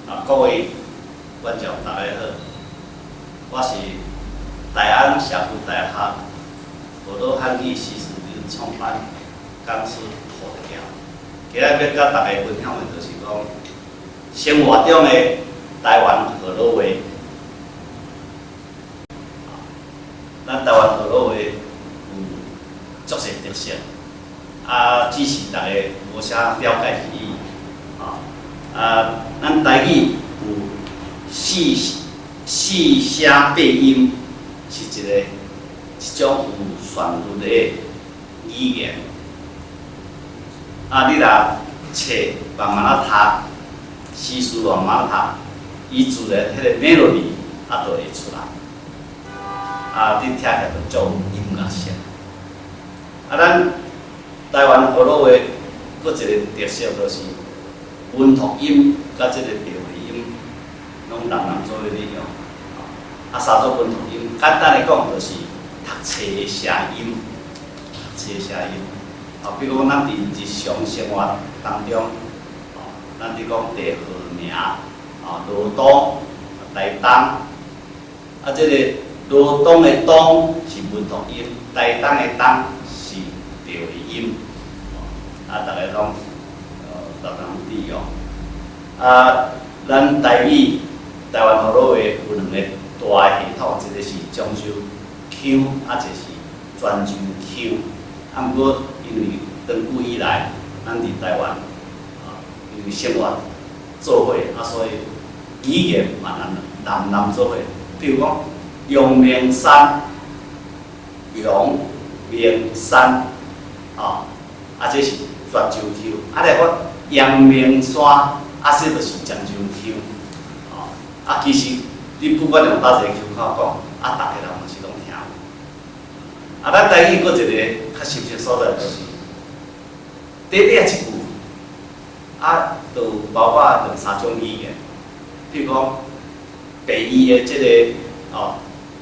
啊，各位觀眾大家好，我是大安社區大學河洛漢語師資文創班講師胡德耀。今仔欲佮大家分享的就是講生活中的台灣河洛話。咱台灣河洛話有足濟特色，啊，只是大家無啥了解而已。啊，咱台語有四四聲八音，是一種有旋律的語言。啊，你若冊慢慢仔讀，詩詞慢慢讀，伊自然彼個 melody 啊，就會出來。啊，你聽起來就足有音樂性。啊，咱台灣河洛話閣一個特色就是文讀音佮這個白話音攏南南做伙咧用。啊，啥做文讀音？簡單來講就是讀冊的聲音，讀冊聲音。啊，比如講咱佇日常生活當中，哦，咱佇講地號名，啊，羅東、台東，啊，這個羅東的東是文讀音，台東的東是白話音。啊，逐家攏逐人佇用。啊，咱台語、台灣河洛話有兩個大的系統，一個是漳州腔，啊，一個是泉州腔。啊，毋過因為長久以來，咱佇台灣啊，因為生活做伙，啊，所以語言嘛南南做伙。比如講，陽明山，陽明山，啊，啊，這是泉州腔。啊，若講陽明山，啊，這就是漳州腔。哦，啊，其實你不管用佗一個腔口講，啊，逐个人嘛是攏聽有。啊，咱台語閣一個較深色所在，就是短短一句，啊，就包括兩三種語言。比如講，病院的這個哦，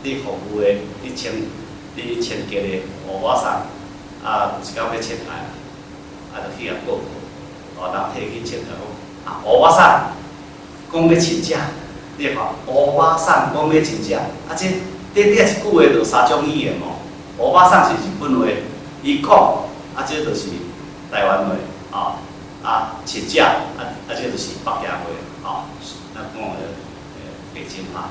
你服務的、你清潔的烏某送，啊，有一工欲請假，啊，就去共報告，哦，人提去請假講，啊，烏某送講欲請假，你看烏某送講欲請假，啊，這短短一句話就三種語言哦。烏某送是日本話，伊講，啊，這就是台灣話，哦，啊，請假，啊啊，這就是北京話，哦，咱講的北京話。